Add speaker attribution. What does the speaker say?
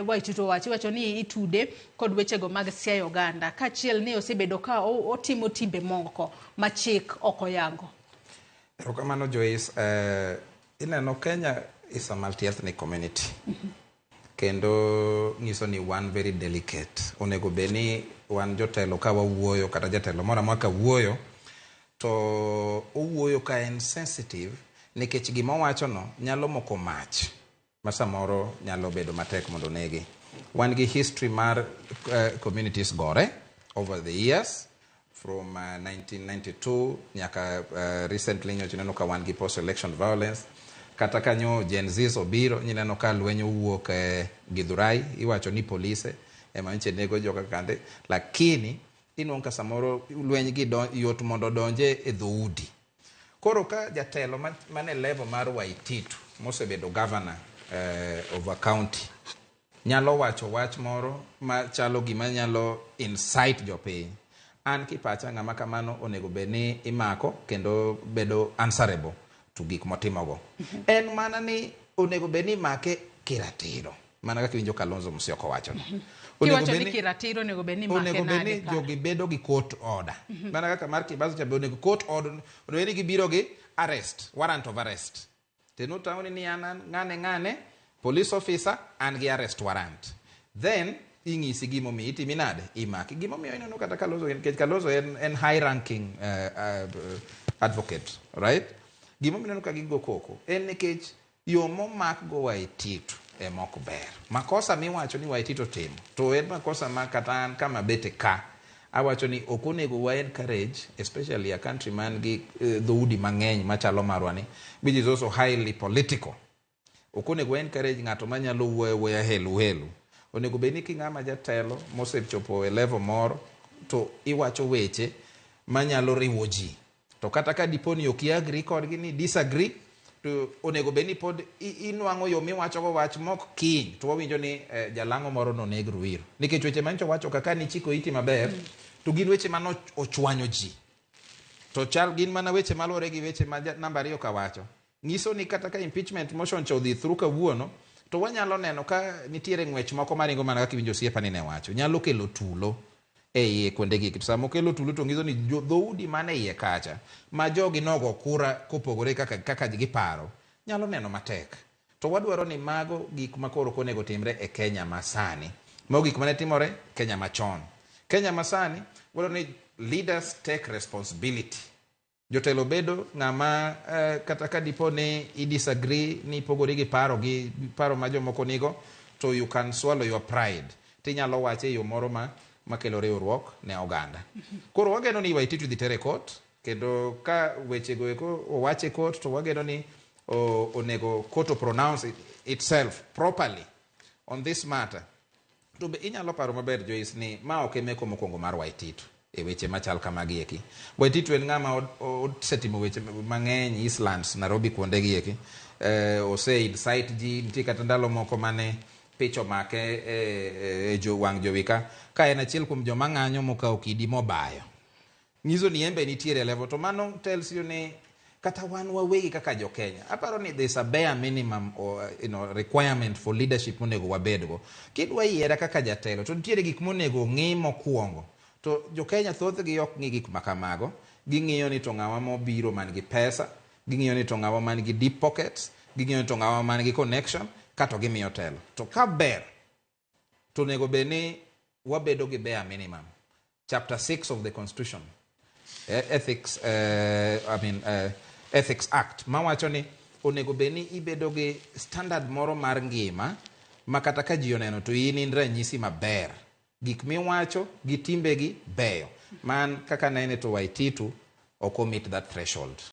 Speaker 1: Waititu owacho, iwacho ni itude kod wechego mag siayo oganda kaachiel ni osebedo ka otimo timbe moko ma chik ok oyango.
Speaker 2: Erokamano, Joyce. Ineno Kenya is a multi-ethnic community. Kendo nyiso ni wan very delicate. Onego bed ni wan jotelo ka wawuoyo kata jatelo moro amora ka wuoyo to owuoyo ka en sensitive nikech gima owachono nyalo moko mach ma samoro nyalo bedo matek mondo onegi. Wan gi history mar communities gore over the years from 1992 nyaka recently nyocha ineno ka wan gi post election violence. Kata kanyo Gen Zs obiro, ineno ka lweny owuok Githurai, iwacho ni polise ema nyocha nego joka kande, lakini inuang'o ka samoro lweny gi yot mondo odonje e dhoudi. Koro ka jatelo mane level mar Waititu mosebedo governor of a county nyalo wacho wach moro machalo gima nyalo incite jopiny, an kipacha ng'ama kamano onego bed ni imako kendo bedo answerable to gik motimogo. En mana ni onego bed ni imake kiratiro mana kaka iwinjo Kalonzo Musyoka owachono.
Speaker 1: Kiwacho ni kiratiro, onego bed ni imake
Speaker 2: Onego bed
Speaker 1: nade
Speaker 2: ni
Speaker 1: kare?
Speaker 2: Jogi bedo gi court order mana kaka mar Kibazo cha be onego court order, onego bed ni gibiro gi arrest warrant of arrest teno taoni ni an ng'ane ng'ane police officer an gi arrest warrant, then ing'isi gimomiyo itimi nade, imaki. Gimomiyo ineno kata Kalonzo, nikech Kalonzo en high ranking advocate, right? Gimomiyo ineno ka gigo koko en nikech yo momak go Waititu ema ok ber. Makosa miwacho ni Waititu otimo to en makosa ma kata an kama bete ka awacho ni ok onego wa encourage, especially a country man gi dhoudi mang'eny machalo marwa ni, which is also highly political. Ok onego wa encourage ng'ato manyalo wuoyo wuoya helu helu. Onego bed ni king'ama jatelo mosechopo e level moro to iwacho weche manyalo riwo ji, to kata ka dipo ni ok i agree kodgi, ni disagree, to onego bed ni pod inwang'o yo miwachogo wach mok kiny to wawinjo ni jalang'o moro noneg Ruiru, nikech weche manyicho wacho kaka nichiko iti maber to gin weche mano ochwanyo ji, to chal gin mana weche maluwore gi weche ma namba 2 ka wacho. Nyiso ni kata ka impeachment motion cha odhi through kawuono, to wanyalo neno ka nitiere ng'wech moko maringo mana kaka iwinjo osiepa ni ne wacho, nyalo kelo tulo e iye kuonde gi. To sama okelo tulo to nyiso ni dhoudi man e iye kacha ma jogi nogo kura kopogore kaka giparo nyalo neno matek. To wadwaro ni mago gik ma koro ok onego timre e Kenya masani. Mago gik mane timore Kenya machon. Kenya masani wadwaro ni leaders take responsibility. Jotelo bedo ng'ama kata ka dipo ni i disagree, ni ipogori gi paro ma jomoko nigo, to you can swallow your pride tinyalo wache e yo moro ma makelo riwruok ne oganda. Koro wageno ni Waititu dhi tere court, kendo ka wechego eko owach e court to wageno ni onego court o pronounce itself properly on this matter. To be inyalo paro maber, Joyce, ni ma ok e meko mokwongo mar Waititu e weche machal kamagi eki. Waititu en ng'ama osetimo weche mang'eny Eastlands, Nairobi kuonde gi eki. Ose incite ji, nitie kata ndalo moko mane picha omake e wang' jowi ka en achiel kuom joma ng'anyo mokawo kidi mobayo. Nyiso ni en be nitiere e level, to mano tells you ni kata wan wawegi kaka jo Kenya, aparo ni there's a bare minimum or requirement for leadership monego wabedgo. Kidwa yiera kaka jatelo to nitiere gik monego ng'i mokwongo. To jo Kenya thothgi ok ng'i gik ma kamago. Ging'iyo ni to ng'awa mobiro man gi pesa, ging'iyo ni to ng'awa man gi deep pockets, ging'iyo ni to ng'awa man gi connection, kato gimiyo telo. To ka ber to onego bed ni wabedo gi bare minimum. Chapter 6 of the Constitution, ethics, I mean, Ethics Act mawacho ni onego bed ni ibedo gi standard moro mar ngima ma kata ka ji oneno to in in ranyisi maber, gik miwacho gi timbegi beyo. Man kaka nene to Waititu ok o meet that threshold.